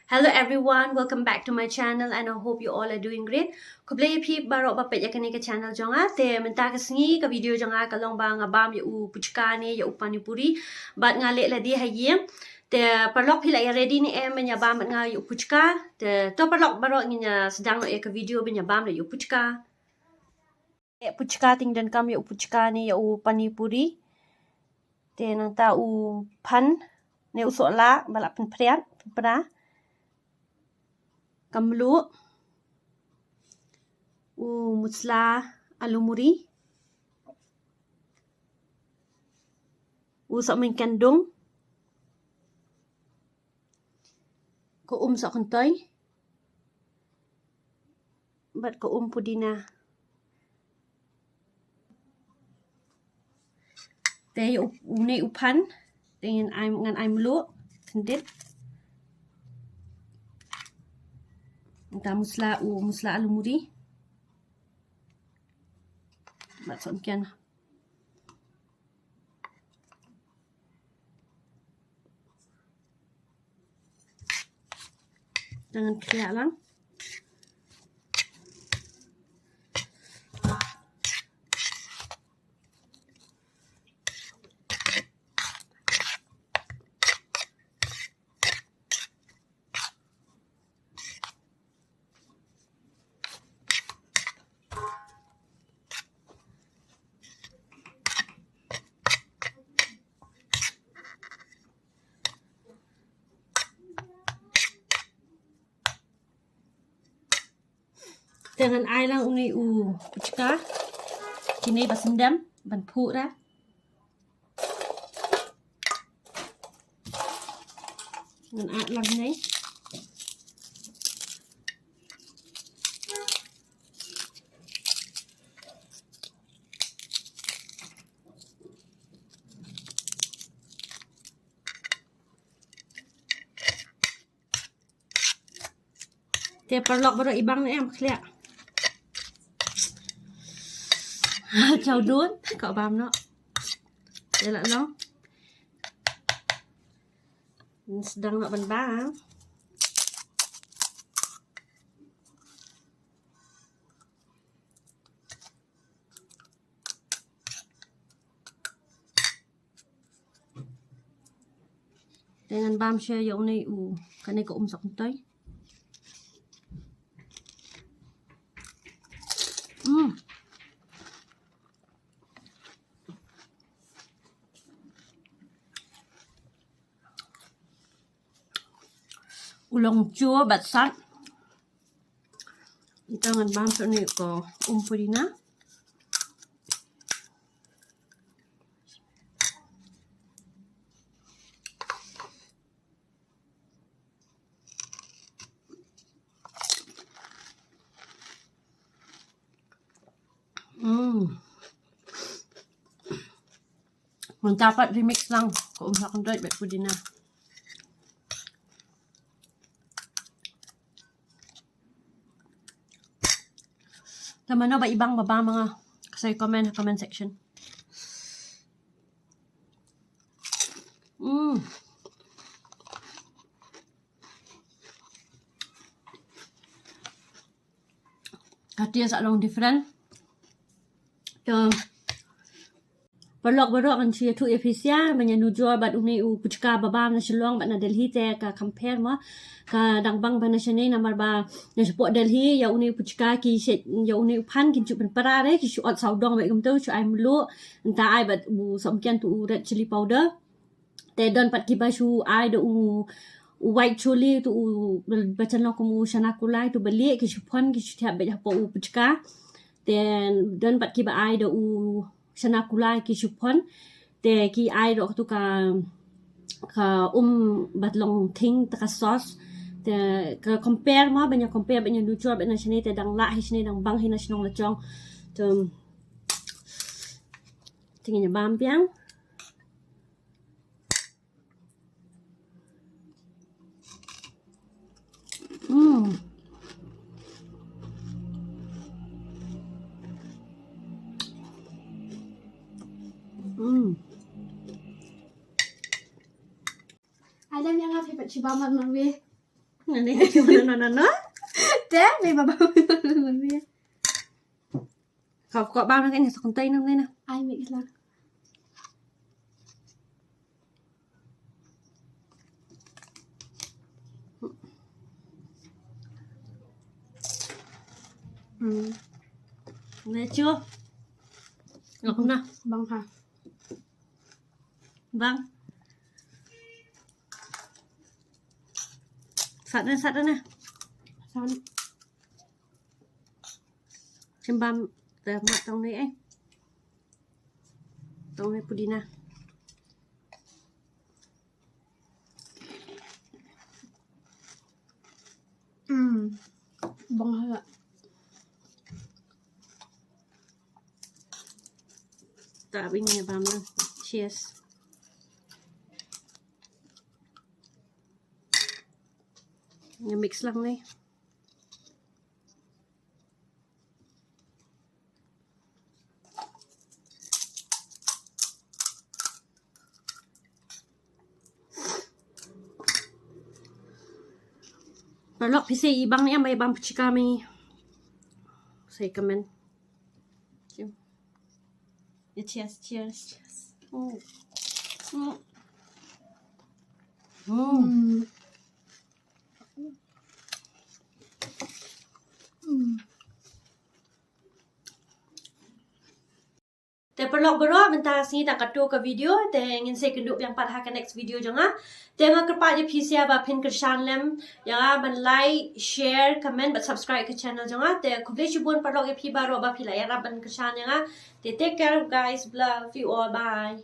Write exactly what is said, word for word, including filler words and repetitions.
Hello everyone, welcome back to my channel and I hope you all are doing great. Khublei ïa phi baroh ba peit ïa kane ka channel jong nga. Te mynta ka sngi ka video jong nga ka long ba nga bam ïa u puchka ne ïa u pani puri. Bad nga leh lade ha ïing. Te paralok phi la ïa ready ne em ban ïa bam bad nga ïa u puchka. Te to paralok baroh ngin ïa sdang noh ïa ka video ban ïa bam ïa u puchka. Te puchka te ngi donkam ïa u puchka ne ïa u pani puri. Te nangta u phan ne u sohlah ba la pynpriat, pynpra. Ka mluh. U musla alu muri. U sohmynken dung. Ka um sohkyntoi. Bad ka um pudina. Te ïa u, une u phan. Te ngan ai, ngan ai mluh. Kyndit. Nangta musla u, musla alu muri. Bad sohmynken. Te ngan khlieh lang. Te ngan ai lang une u puchka. Kine ba syndem ban phuh ra. Ngan ai lang ne. Te paralok baroh i bang ne em khlieh. Chaw dun ka bam noh. Te la long. Sdang noh ban bam. Te ngan bam sha ïa une u, kane ka um sohkyntoi. Mm. U long chua bad sat. Nta ngan bam sha une ka um pudina. Mm. Mynta pat remix lang ka um sohkyntoi bad pudina. Te mano ba i bang ba bam ma nga, sa comment ha comment section. Mm. Ka taste sa long different. Te paralok baroh ngan shu ïathuh ïa phi sha ban ïanujor bad une u puchka ba bam na Shillong bad na Delhi te ka compare mo. Ka dang bang ba na shane namar ba na shapoh Delhi ïa une u puchka ki shet, ïa une u phan kin shu pynpra re, ki shu ot sawdong bad kumto, shu ai mluh, nta ai bad u sohmynken tu u red chilli powder. Te don pat kiba shu ai da u, u white chilli tu u ba jan long kum u chana kulai tu ba lieh, ki shu phon ki shu thiah beit hapoh u puchka. Te don pat kiba ai da u chana kulai ki shu phon. Te ki ai da katu ka, ka um bad long thing ta ka sauce. Te ka compare mo, ban ïa compare, ban ïanujor bad na shane te dang lah hi shane, dang bang hi na shnong la jong. Te, te ngin ïa bam biang. Mm. Mm. Ai lem ïa nga phi pat shu bam marwei. Nane, no, no, no, no. Te, me baba. Kau kau bam na kane sa kuntai na, na. Ai, me isla. Hmm. Ne chu. Ngok na. Bang ha. Bang. Sat na, sat na. Sat. Chimbam te mat tong ne eh. Tong ne pudina. Hmm. Bang ha. Ta bini bam na. Cheers. Nga mix lang ni. Paralok phi sa i bang ni, amai bang pechika mi. Sa i comment. Cheers, cheers. Cheers. Mm. Mm. Mm. Mm. Te paralok baroh, mynta sngi tang katto ka video, te ngin sa ïakynduh biang pat ha ka next video jong nga. Te nga kyrpad ïa phi sa ba phin kyrshan lem ïa nga ban like, share, comment bad subscribe ka channel jong nga. Te khublei shibun paralok ïa phi baroh ba phi la ïarap ban kyrshan ïa nga. Te take care guys, love you all, bye.